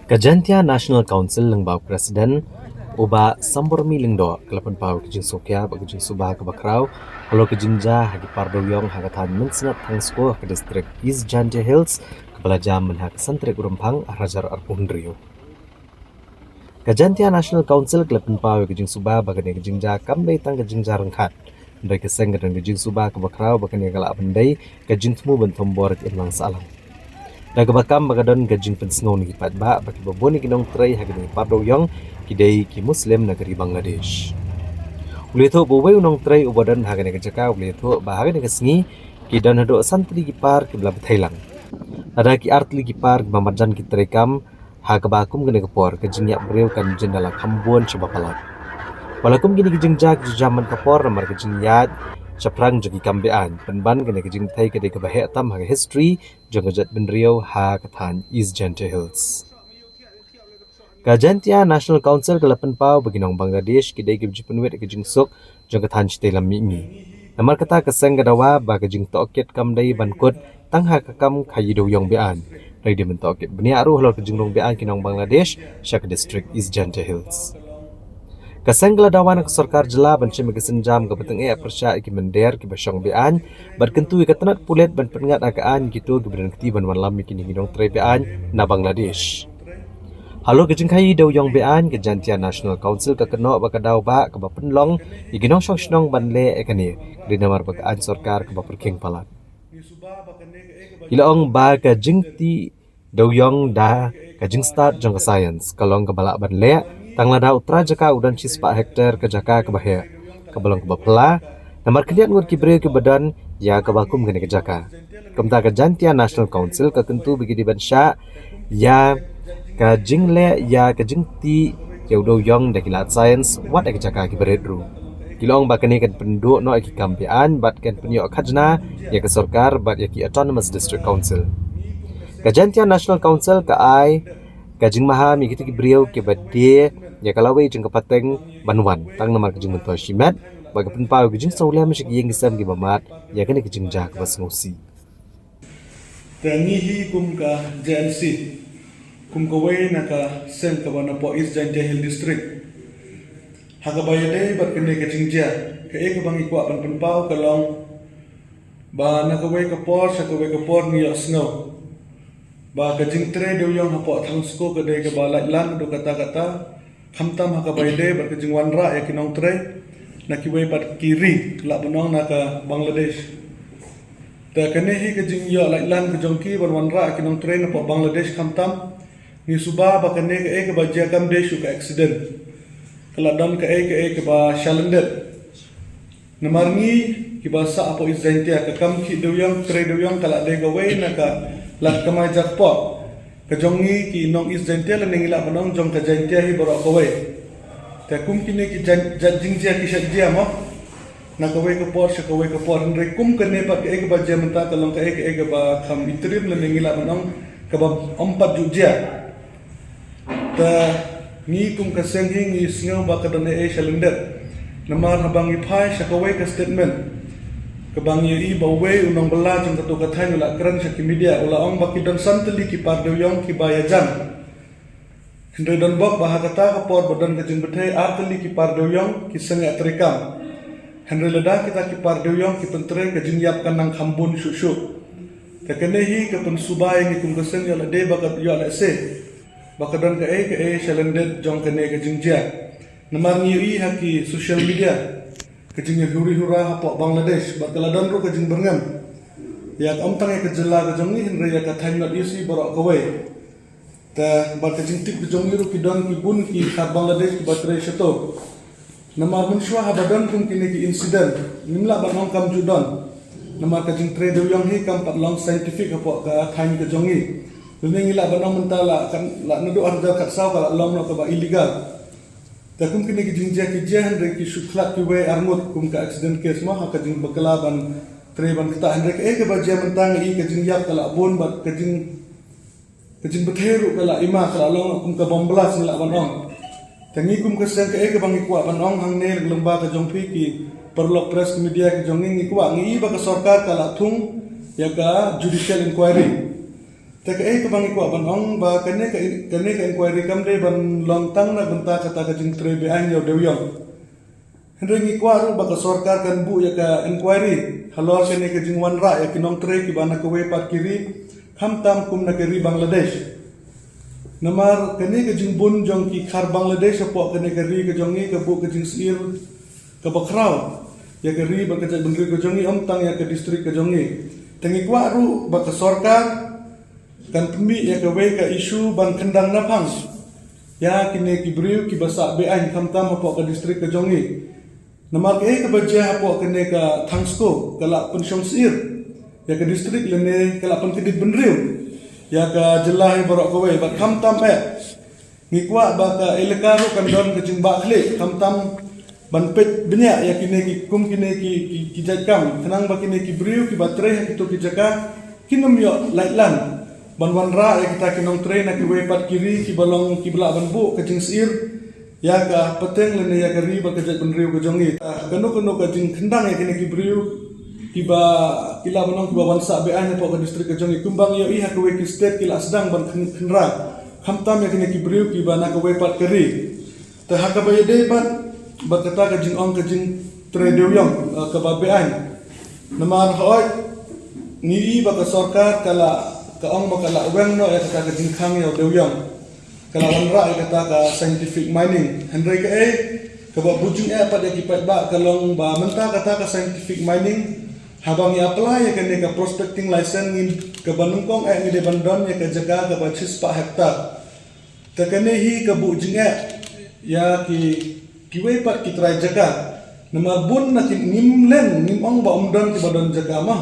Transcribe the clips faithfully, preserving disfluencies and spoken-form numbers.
Ka Jaintia National Council lyngba u President u Bah Sambormi Lyngdoh ka la pynpaw ka jingsngewsih bad ka jingsuba kaba khraw halor ka jingjia ha ki par dewïong ha ka thaiñ Mynsngat Thangsko ha ka district East Jaintia Hills kaba la jia mynha ka san tarik u Rymphang ar hajar arphew hynriew. Ka Jaintia National Council ka la pynpaw ïa ka jingsuba ba kane ka jingjia kam dei tang ka jingjia ryngkat. Hynrei ka seng ka don ka jingsuba kaba khraw ba kane ka lah ban dei ka jingthmu ban thombor ka imlang sahlang. Da kaba kam ba ka don ka jingpynsngew na ki paidbah ba kiba bun ki nongtrei ha kane ka par dewïong ki dei ki Muslim na ka ri Bangladesh. U la ïathuh ba uwei u nongtrei uba don ha kane ka jaka u la ïathuh ba ha kane ka sngi ki don haduh san tylli ki par kiba la bthei lang. Lada ki ar tylli ki par kiba marjan ki trei kam ha kaba kum kane ka por ka jingïap briew kan jin da la kham bun shaba palat. Wat la kum kine ki jingjia ki ju jia man ka por namar ka jingïaid shaphrang jong ki kam be-aiñ, pynban kane ka jingbthei ka dei kaba heh tam ha ka history jong ka jaitbynriew ha ka thaiñ East Jaintia Hills. Ka Jaintia National Council ka la pynpaw ba ki nong Bangladesh ki dei kiba ju pynwit ïa ka jingsuk jong ka thaiñ shatei lam mihngi. Namar kata ka seng ka dawa ba ka jingtohkit kam dei ban kut tang ha ka kam khaïi dewïong be-aiñ, hynrei dei ban tohkit bniah ruh halor ka jingrung be-aiñ ki nong Bangladesh sha ka district East Jaintia Hills. Ka seng ka la dawa na ka sorkar jylla ban shim ïa ka sienjam kaba tyngeh pyrshah ïa ki mynder kiba shong be-aiñ bad kyntu ïa ka tnat pulit ban pynngat ha ka aiñ ïa kito kiba don kti ban wallam ïa kine ki nongtrei be-aiñ na Bangladesh. Halor ka jingkhaïi dewïong be-aiñ, ka Jaintia National Council ka kynnoh ba ka daw ba kaba pynlong ïa ki nongshong shnong ban leh ïa kane ka dei namar ba ka aiñ sorkar kaba pyrkhing palat. Ki la ong ba ka jingtih dewïong da ka jingstad jong ka science ka long kaba lah ban leh tang lada u trai jaka u don shispah hektar ka jaka kaba heh, kaba long kaba phylla namar khyndiat ngut ki briew kiba don ïa kaba kum kane ka jaka. Kumta ka Jaintia National Council ka kyntu ba ki dei ban shah ïa ka jingleh ïa ka jingtih ïa u dewïong da ki lad science wat ïa ka jaka kiba rit ruh. Ki la ong ba kane kan pynduh noh ïa ki kam be-aiñ bad kan pynïoh khajna ïa ka sorkar bad ïa ki Autonomous District Council. Ka Jaintia National Council ka ai ka jingmaham ïa kito ki briew kiba die ïa ka lawei jong ka pateng ban wan tang namar ka jingmyntoi shimet bad ka pynpaw ïa ka jingsngewlem sha ki ïing ki sem kiba mad ïa kane ka jingjia kaba sngewsih. Te ngi hi kum ka J N C, kum kawei na ka seng kaba napoh East Jaintia Hill District, ha kaba ïadei bad kane ka jingjia, kaei kaba ngi kwah ban pynpaw ka long ba na kawei ka por sha kawei ka por ngi ïohsngew ba ka jingtrei dewïong hapoh Thangsko ka dei kaba laitlang haduh katta katta, khamtam ha kaba ïadei bad ka jingwanrah ïa ki nongtrei na kiwei pat ki ri, lah ban ong na ka Bangladesh. Te kane hi ka jingïoh laitlang ka jong ki ban wanrah ïa ki nongtrei napoh Bangladesh, khamtam ngi suba ba kane kaei kaba jia kam dei shuh ka accident. Ka la don kaei kaei kaba shalyndet. Namar ngi kiba sah hapoh East Jaintia, ka kam khih dewïong, trei dewïong ka la dei kawei na ka lad kamai jakpoh ka jong ngi ki nong East Jaintia lane ngi lah ban ong jong ka Jaintia hi baroh kawei. Te kum kine ki jait, jait jingjia ki shait jia mo, na kawei ka por sha kawei ka por, hynrei kum kane pat kaei kaba jia mynta ka long kaei kaei kaba kham itrim lane ngi lah ban ong kaba ym pat ju jia. Te ngi kum ka seng hi ngi sngew ba ka don ei ei shalyndet. Namar haba ngi phai sha kawei ka statement kaba ngi ïohi ba uwei u nongbylla jong kato ka thaiñ u la kren sha ki media, u la ong ba ki don san tylli ki par dewïong kiba ïajan. Hynrei don bok ba ha kata ka por ba don ka jingbthei, ar tylli ki par dewïong ki sangeh treikam. Hynrei lada kita ki par dewïong ki pyntrei, ka jingïap kan nang kham bun shuh shuh. Te kane hi ka pynsuba ïa ngi kum ka seng, ïoh lehse ba ka, ïoh lehse ba ka don kaei kaei shalyndet jong kane ka jingjia. Namar ngi ïohi ha ki social media ka jingïahuri hura hapoh Bangladesh, bad ka la don ruh ka jingbyrngem ïa ka, ym tang ïa ka jylla ka jong ngi hynrei ïa ka thaiñ North East baroh kawei. Te bad ka jingtip ka jong ngi ruh ki don ki bun ki khar Bangladesh kiba trei shato. Namar mynshuwa haba don kum kine ki incident, ngim lah ban ong kam ju don. Namar ka jingtrei dewïong hi kam pat long scientific hapoh ka thaiñ ka jong ngi. Lane ngi lah ban ong mynta la kan, la naduh ar hajar khatsaw ka la long noh kaba illegal. Te kum kine ki jingjia ki jia, hynrei ki shu khlad kiwei ar ngut kum ka accident case mo, ha ka jingbakla ban trei ban ktah, hynrei kaei kaba jia mynta ngi i ka jingïap ka la bun bad ka jing, ka jingbthei ruh ka la i ma, ka la long kum ka bomb blast ngi lah ban ong. Te ngi kum ka seng kaei kaba ngi kwah ban ong hangne lyngba ka jong phi ki paralok press media ka jong ngi, ngi kwah, ngi i ba ka sorkar ka la thung ïa ka judicial inquiry. Te kaei kaba ngi kwah ban ong ba kane ka, kane ka inquiry kam dei ban long tang na bynta kata ka jingtrei beaiñ ïa u dewïong. Hynrei ngi kwah ruh ba ka sorkar kan buh ïa ka inquiry halor kane ka jingwanrah ïa ki nongtrei kiba na kawei pat ki ri, khamtam kum na ka ri Bangladesh. Namar kane ka jingbun jong ki khar Bangladesh hapoh kane ka ri ka jong ngi ka buh ka jingsyier kaba khraw ïa ka ri bad ka jaitbynriew ka jong ngi, ym tang ïa ka district ka jong ngi. Te ngi kwah ruh ba ka sorkar kan pynmih ïa kawei ka issue ban kyndang naphang ïa kine ki briew kiba sah beaiñ khamtam hapoh ka district ka jong ngi. Namar kaei kaba jia hapoh kane ka thang sku ka la pynshong syier ïa ka district lane ka la pynkyndit bynriew ïa ka jylla hi baroh kawei bad khamtam eh. Ngi kwah ba ka elaka ruh kan don ka jingbah khlieh khamtam ban peit bniah ïa kine ki kum kine ki, ki, ki jait kam khnang ba kine ki briew kiba trei ha kito ki jaka kin ym ïoh lait lang ban wanrah ïa kita ki nongtrei na kiwei pat ki ri kiba long kiba lah ban buh ka jingsyier ïa ka pateng lane ïa ka ri bad ka jaitbynriew ka jong ngi. Ah, kano kano ka jingkyndang ïa kine ki briew kiba ki lah ban long kiba wan sah beaiñ hapoh ka district ka jong ngi, kumba ngi ïohi ha kawei ki state ki la sdang ban khyn-, khynra khamtam ïa kine ki briew kiba na kawei pat ka ri. Te ha kaba ïadei bad, bad kata ka jingong ka jingtrei dewïong, eh, kaba beaiñ. Namar hooid ngi i ba ka sorkar ka la, ka ong ba ka la weng noh ïa kata ka jingkhang ïa u dewïong. Ka la wanrah ïa kata ka scientific mining. Hynrei kaei kaba buh jingeh pat ïa ki paidbah ka long ba mynta kata ka scientific mining, haba ngi apply ïa kane ka prospecting license ngi, kaba nyngkong eh ngi dei ban don ïa ka jaka kaba shispah hektar. Te kane hi ka buh jingeh ïa ki, kiwei pat ki trai jaka. Namar bun na ki, ngim len, ngim ong ba ym don kiba don jaka mo.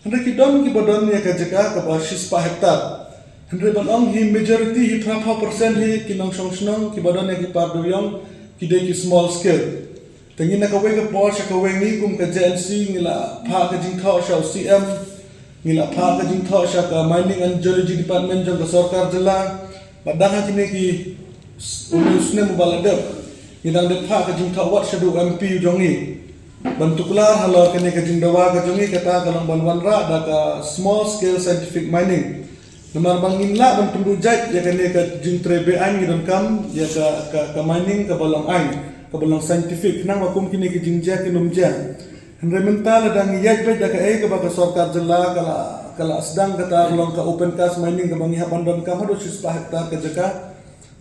Hynrei ki don kiba don ïa ka jaka kaba shispah hektar. Hynrei ban ong hi majority hi phra phew percent hi ki nongshong shnong kiba don ïa ki par dewïong ki dei ki small scale. Te ngi na kawei ka por sha kawei ngi kum ka J N C ngi la phah ka jingthoh sha u C M, ngi la phah ka jingthoh sha ka Mining and Geology Department jong ka sorkar jylla. Bad dang ha kine ki s-, une u snem uba la dep ngi dang dep phah ka jingthoh wat shaduh u M P u jong ngi ban tuklar halor kane ka jingdawa ka jong ngi, kata ka long ban wanrah da ka small scale scientific mining. Namar ba ngim lah ban pynduh jait ïa kane ka jingtrei beaiñ, ngi donkam ïa ka, ka, ka mining kaba long aiñ, kaba long scientific, khnang ba kum kine ki jingjia kin ym jia. Hynrei mynta lada ngi ïaid beit da kaei kaba ka sorkar jylla ka la, ka la sdang, kata ka long ka open cast mining kaba ngi hap ban donkam haduh shispah hektar ka jaka.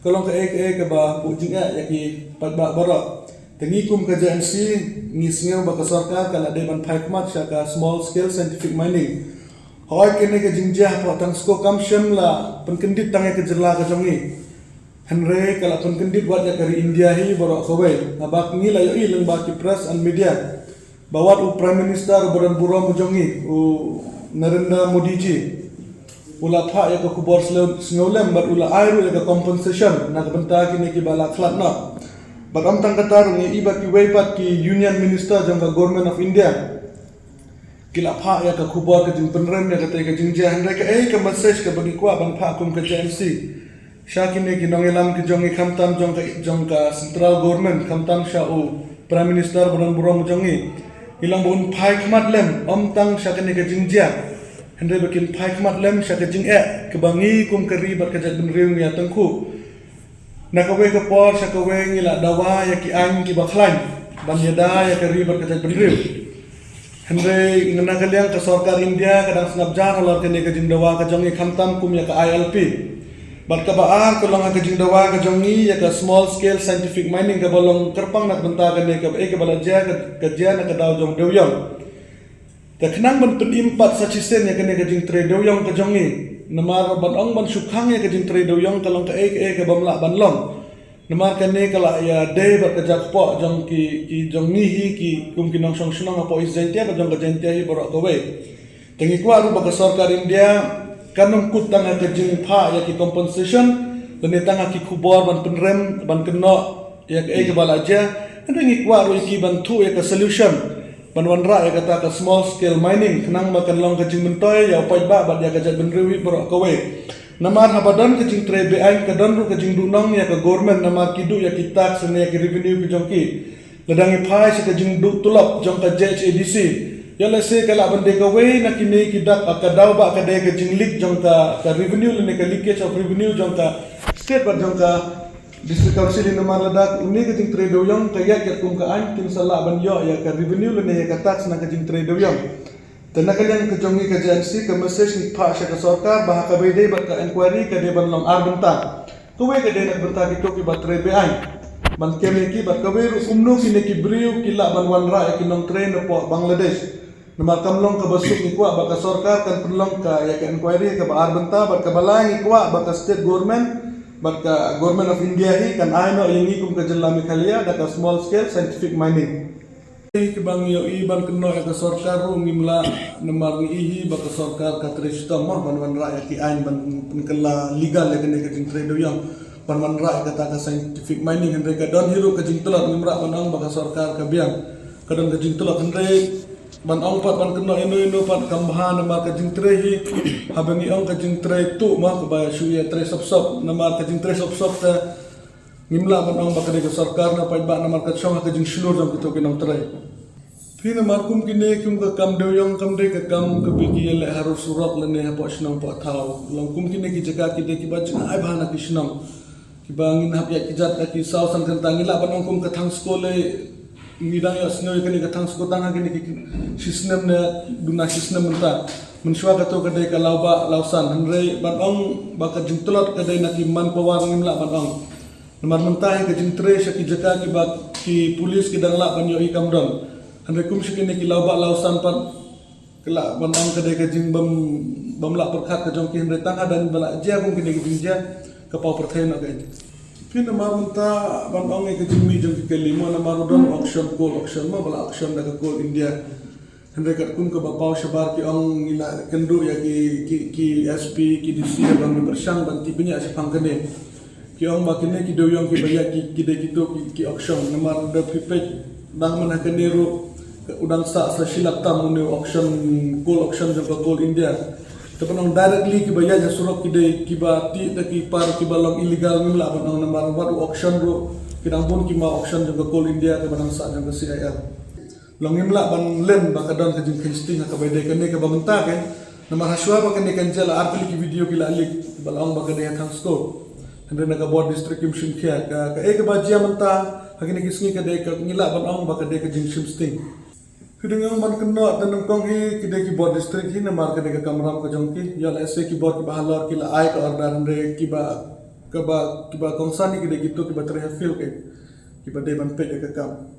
Ka long kaei kaei kaba buh jingeh ïa ki paidbah baroh. Te ngi kum ka J N C ngi sngew ba ka sorkar ka la dei ban phai khmat sha ka small scale scientific mining. Hooid kane ka jingjia hapoh thang sku kam shym la pynkyndit tang ïa ka jylla ka jong ngi, hynrei ka la pynkyndit wat ïa ka ri India hi baroh kawei. Naba ngi la ïohi lyngba ki press and media ba wat u Prime Minister uba don burom u jong ngi, u Narendra Modi ji, u la phah ïa ka khubor sle-, sngewlem bad u la ai ruh ïa ka compensation na ka bynta kine kiba la khlad noh. Bad ym tang kata ruh, ngi i ba kiwei pat ki Union Minister jong ka Government of India ki la phah ïa ka khubor ka jingpynrem ïa katei ka jingjia. Hynrei kaei ka message kaba ngi kwah ban phah kum ka J N C sha kine ki nongïalam ki jong ngi, khamtam jong ka, jong ka central government, khamtam sha u Prime Minister ba don burom jong ngi, ngi long ba un phai khmat lem, ym tang sha kane ka jingjia, hynrei ba kin phai khmat lem sha ka jingeh kaba ngi kum ka ri bad ka jaitbynriew ngi ïa tyngkhuh. Na kawei ka por sha kawei ngi la dawa ïa ki aiñ kiba khlaiñ ban ïada ïa ka ri bad ka jaitbynriew. Hynrei na ka liang ka sorkar India ka dang sngap jar halor kane ka jingdawa ka jong ngi, khamtam kum ïa ka I L P. Bad kaba ar ka long ha ka jingdawa ka jong ngi ïa ka small scale scientific mining kaba long kyrpang na ka bynta kane, kaei kaba la jia ka, ka jia na ka daw jong dewïong. Te khnang ban pynim pat sa shisien ïa kane ka jingtrei dewïong ka jong ngi. Namar ban ong ban shu khang ïa ka jingtrei dewïong ka long kaei kaei ka bym lah ban long. Namar kane ka la ïadei bad ka jakpoh jong ki, ki jong ngi hi ki kum ki nongshong shnong hapoh East Jaintia bad jong ka Jaintia hi baroh kawei. Te ngi kwah ruh ba ka sorkar India kan ym kut tang ha ka jingphah ïa ki compensation lane tang ha ki khubor ban pynrem ban kynnoh ïa kaei kaba la jia, hynrei ngi kwah ruh ïa ki ban thuh ïa ka solution ban wanrah ïa kata ka small scale mining khnang ba kan long ka jingmyntoi ïa u paidbah bad ïa ka jaitbynriew hi baroh kawei. Namar haba don ka jingtrei beaiñ ka don ruh ka jingduhnong ïa ka government, namar ki duh ïa ki tax ne ïa ki revenue ki jong ki. Lada ngi phai sha ka jingduh tulop jong ka J H A D C, Ïa lehse ka lah ban dei kawei na kine ki dak, ka daw ba ka dei ka jingleak jong ka, ka revenue lane ka leakage of revenue jong ka state bad jong ka District Council. Namar lada une ka jingtrei dewiong ka ïaid katkum ka aiñ, kin sa lah ban ïoh ïa ka revenue lane ïa ka tax na ka jingtrei dewiong. Te na ka liang ka jong ngi ka J N C, ka message ngi phah sha ka sorkar ba ha kaba ïadei bad ka inquiry ka dei ban long ar bynta. Kawei ka dei na ka bynta kito kiba trei be-aiñ, ban kem ïa ki, bad kawei ruh kumno kine ki briew ki lah ban wanrah ïa ki nongtrei napoh Bangladesh. Namar kam long kaba suk, ngi kwah ba ka sorkar kan pynlong ka ïa ka inquiry kaba ar bynta, bad kaba lai ngi kwah ba ka state government bad ka Government of India hi kan ai noh ïa ngi kum ka jylla Meghalaya da ka small scale scientific mining. Kiba ngi ïohi ban kynnoh ïa ka sorkar ruh ngim lah, namar ngi i hi ba ka sorkar ka trei shitom mo ban wanrah ïa ki aiñ, ban pynkylla legal ïa kane ka jingtrei dewiong, ban wanrah ïa kata ka scientific mining. Hynrei ka don hi ruh ka jingtlot, ngim lah ban ong ba ka sorkar ka biang. Ka don ka jingtlot, hynrei ban ong pat ban kynnoh ino ino pat kam bha, namar ka jingtrei hi, haba ngi ong ka jingtrei tuh mo, kaba shu ïa trei sop sop, namar ka jingtrei sop sop te ngim lah ban ong ba ka dei ka sorkar, na paidbah, namar ka shong ha ka jingshlur jong kito ki nongtrei. Phi, namar kum kine, kum ka kam dewiong kam dei ka kam kaba ki ïaleh harud surok lane hapoh shnong poh thaw. Long kum kine ki jaka ki dei kiba jngai bha na ki shnong, kiba ngin hap ïaid ki jat da ki saw san kynta. Ngi lah ban ong kum ka Thang Sko lei, ngi dang ïohsngew ïa kane ka Thang Sko tang ha kine ki shisnem ne duna shisnem mynta. Mynshuwa kato ka dei ka Lawbah Lawsan. Hynrei ban ong ba ka jingtlot ka dei na ki manpower ngim lah ban ong. Namar mynta hi ka jingtrei sha ki jaka kiba ki pulis ki dang lah ban ïohi kam don. Hynrei kum sha kine ki Lawbah Lawsan pat, ka lah ban ong ka dei ka jingbym, bym lah pyrkhat ka jong ki, hynrei tang haduh ba la jia kum kine ki jingjia, ka paw pyrthei noh ka. Phi, namar mynta ban ong ïa ka jingmih jong ki kali mo, namar u don auction, coal auction mo, ba la auction da ka Coal India. Hynrei katkum kaba paw shabar ki ong, ngi la kynduh ïa ki, ki, ki S P, ki D C, ba ngi pyrshang ban tip bniah shaphang kane. Ki ong ba kine ki dewiong kiba ïaid ki, ki dei kito ki, ki auction. Namar da phi peit dang man ha kane ruh, u dang sah sa shi lak tam une u auction, coal auction jong ka Coal India. Te ban ong directly kiba ïaid ha surok ki dei kiba tih da ki par kiba long illegal, ngim lah ban ong, namar wat u auction ruh ki dang bun ki maw auction jong ka Coal India kaba dang sah jong ka C I L. Long ngim lah ban len ba ka don ka jingkheiñ sting ha kaba ïadei kane kaba mynta ka. Namar ha shuwa ba kane kan jia la ar tylli ki video ki la leak ba la ong ba ka dei ha Thang Sko. Hynrei na ka bor district kim shim khia ka, kaei kaba jia mynta ha kine ki sngi ka dei ka, ngi lah ban ong ba ka dei ka jingshim sting. Phi, dang ong ban kynnoh, te nyngkong hi ki dei ki bor district hi, namar ka dei ka kamram ka jong ki. Ïa lehse ki bor kiba halor ki la ai ka order, hynrei kiba, kaba, kiba kongsan hi ki dei kito kiba trei ha field ka, kiba dei ban peit ïa ka kam.